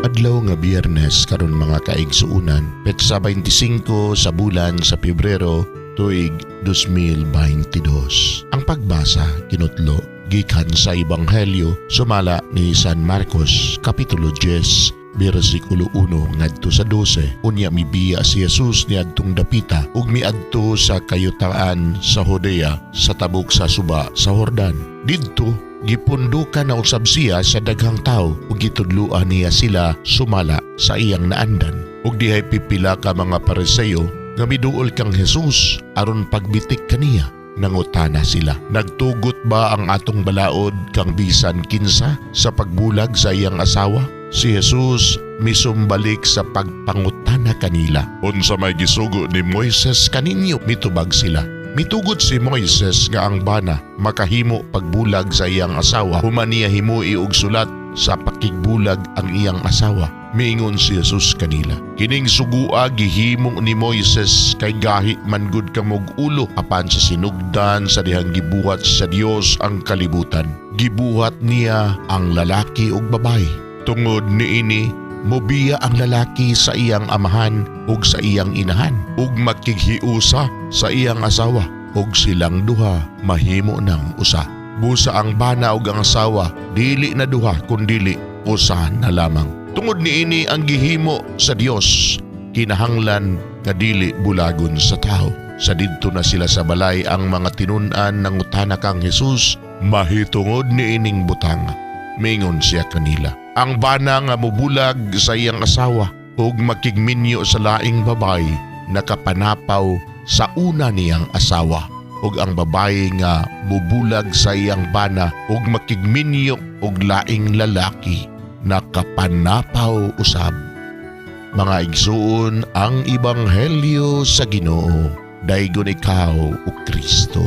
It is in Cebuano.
Adlaw nga Biyernes karon, mga kaigsuunan, petsa 25 sa bulan sa Pebrero, tuig 2022. Ang pagbasa kinutlo gikan sa Ebanghelyo sumala ni San Marcos, Kapitulo 10, bersikulo 1 ngadto sa 12. Unya mibiya si Jesus niadtong dapita ug miadto sa kayutaan sa Judea sa tabok sa suba sa Jordan. Didto gipundukan na usab siya sa daghang tawo ug gitudloan niya sila sumala sa iyang naandan. Ug dihay pipila ka mga Pariseo nga miduol kang Jesus aron pagbitik kaniya. Nangutana sila, "Nagtugot ba ang atong balaod kang bisan kinsa sa pagbulag sa iyang asawa?" Si Jesus misumbalik sa pagpangutana kanila. "Unsa may gisugo ni Moises kaninyo?" Mitubag sila, "Mitugot si Moises nga ang bana makahimo pagbulag sa iyang asawa human niya himui og sulat sa pakigbulag ang iyang asawa." Miingon si Jesus kanila, "Kining sugua gihimo ni Moises kay gahi man gud kamog ulo, apan sa sinugdan sa dihang gibuhat sa Dios ang kalibutan, gibuhat niya ang lalaki ug babayi. Tungod niini mobiya ang lalaki sa iyang amahan ug sa iyang inahan ug makighiusa sa iyang asawa, ug silang duha mahimo ng usa. Busa ang bana ug ang asawa dili na duha kundili usa na lamang. Tungod niini ang gihimo sa Dios kinahanglan nga dili bulagon sa tao." Sa didto na sila sa balay, ang mga tinun-an nangutana kang Jesus mahitungod niining butang. Mingon siya kanila, "Ang bana nga mubulag sa iyang asawa ug makigminyo sa laing babay nakapanapaw sa una niyang asawa, ug ang babaye nga mubulag sa iyang bana ug makigminyo og laing lalaki nakapanapaw usab." Mga igsuon, ang ebanghelyo sa Ginoo. Daygon ikaw, o Kristo.